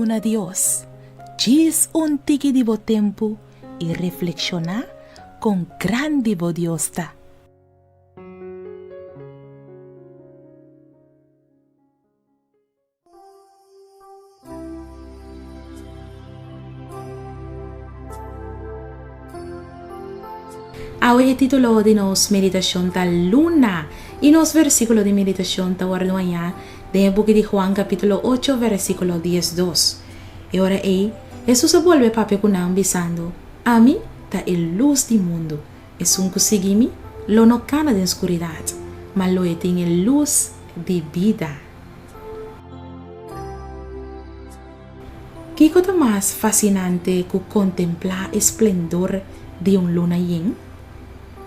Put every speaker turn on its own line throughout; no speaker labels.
Duna Dios djis un tiki di bo tempu i reflekshoná kon grandi bo Dios ta. Awe e título di nos meditashon ta Luna i nos versíkulo di meditashon ta wòrdu hañá den e buki di Juan kapítulo ocho versíkulo diesdos. E ora ei, Hesus a bolbe papia ku nan bisando, Ami ta e lus di mundu. Esun ku sigui mi lo no kana den skuridat, ma lo e tin e lus di bida. Kiko ta mas fasinante ku kontemplá e splendor di un luna yen?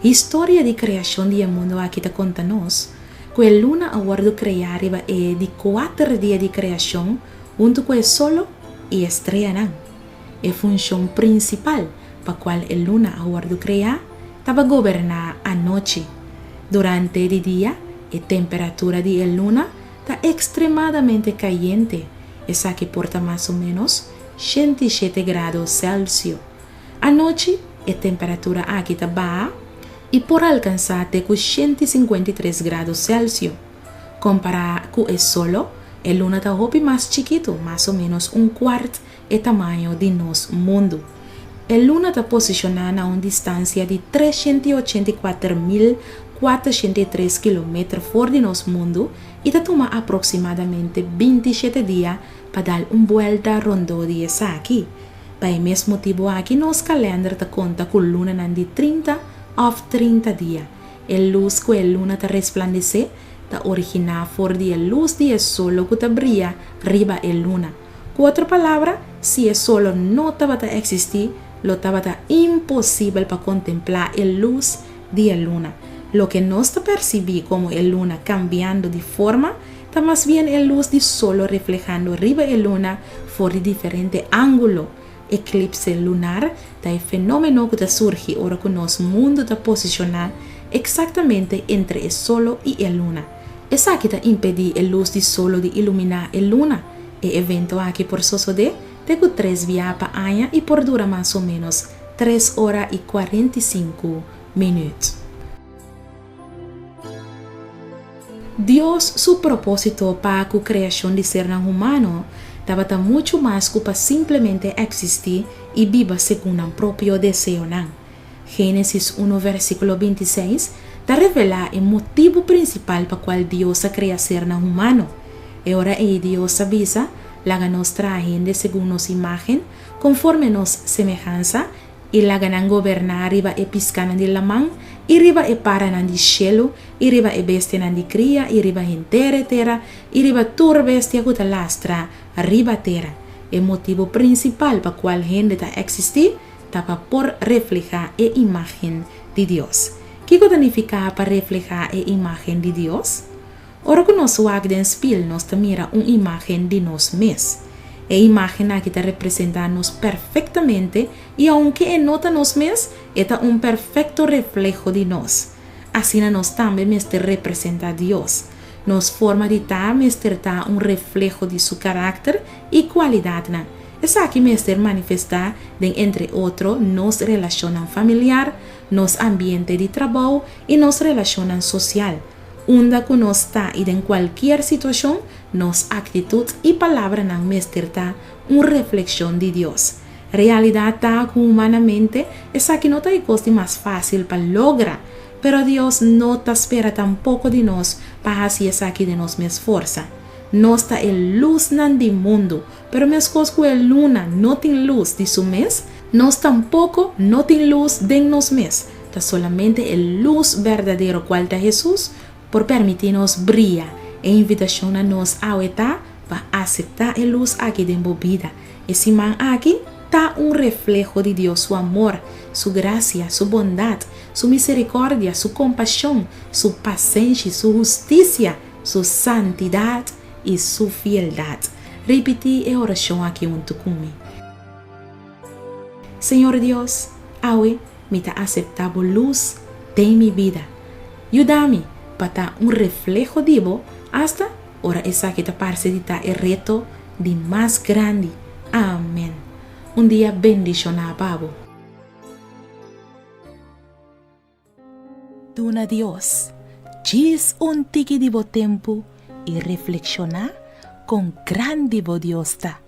Historia di kreashon di e mundu aki ta konta nos ku e luna a wòrdu kreá riba e di kuater dia di kreashon huntu ku e solo i e streanan. E funshon prinsipal pa kual e luna a wòrdu kreá ta pa goberná anochi. Durante di dia e temperatura di e luna ta ekstremadamente kayente, esaki por ta mas o ménos 107 grado sèlsio. Anochi e temperatura aki ta baha i por alkansá te ku 153 grado sèlsio. Kompará ku e solo, e luna ta hopi mas chikitu, mas o ménos un kuart e tamaño di nos mundu. E luna ta posishoná na un distansia di 384,403 kilometer for di nos mundu i ta tuma aproksimadamente 27 dia pa dal un buelta rondó di esaki. Pa e mes motibu aki nos kalènder ta konta ku lunanan di 30 òf 30 dia. E lus ku e luna ta resplandesé ta originá for di e lus di e solo ku ta bria riba e luna. Ku otro palabra, si e solo no tabata eksistí, lo tabata imposibel pa kontemplá e lus di e luna. Loke nos ta persibí komo e luna kambiando di forma ta mas bien e lus di solo reflehando riba e luna for di diferente ángulo. Eklipse lunar ta e fenómeno ku ta surgi ora ku nos mundu ta posishoná eksaktamente entre e solo i e luna. Esaki ta impedí e lus di solo di iluminá e luna. E evento aki por sosodé te ku tres bia pa aña i por dura mas o ménos tres ora i 45 minüt. Dios su propósito pa ku kreashon di sernan humano tabata muchu mas ku pa simplemente eksistí i biba segun nan propio deseonan. Génesis unu versíkulo 26 ta revelá e motibu prinsipal pa kual Dios a krea sernan humano. E ora ei Dios a bisa, Laga nos traha hende segun nos imágen, konforme nos semehansa, i laga nan goberná riba e piskánan di laman, i riba e paranan di shelu, i riba e bestianan di kria, i riba henter e tera, i riba tur bestia ku ta lastra riba tera. E motibu prinsipal pa kual hende ta eksistí ta pa por reflehá e imágen di Dios. Kiko ta nifiká pa reflehá e imágen di Dios? Ora ku nos wak den spil nos ta mira un imágen di nos mes. E imágen aki ta representá nos perfektamente i ounke e no ta nos mes, e ta un perfekto refleho di nos. Asina nos tambe mester representá Dios. Nos forma di ta mester ta un refleho di su karakter i kualidatnan. Esaki mester manifestá den entre otro nos relashonnan familiar, nos ambiente di trabou i nos relashonnan sosial. Unda ku nos ta i den kualkier situashon, nos aktitut i palabranan mester ta un reflekshon di Dios. Realidat ta ku humanamente esaki no ta e kos di mas fásil pa logra, pero Dios no ta spera tampoko di nos pa hasi esaki den nos mes forsa. Nos ta e lusnan di mundu, pero meskos ku e luna no tin lus di su mes, nos tampoko no tin lus den nos mes. Ta solamente e lus berdadero kual ta Hesus por permití nos bria. E invitashon na nos awe ta pa aseptá e lus aki den bo bida. E siman aki ta un refleho di Dios su amor, su grasia, su bondat, su miserikòrdia, su kompashon, su pasenshi, su hustisia, su santidat i su fieldat. Ripití e orashon aki huntu ku mi. Señor Dios, awe mi ta aseptá bo lus den mi bida. Yuda mi pa ta un refleho di bo asta ora esaki ta parse di ta e reto di mas grandi. Amen. Un dia bendishoná pa bo. Duna Dios djis un tiki di bo tempu i reflekshoná kon grandi bo Dios ta.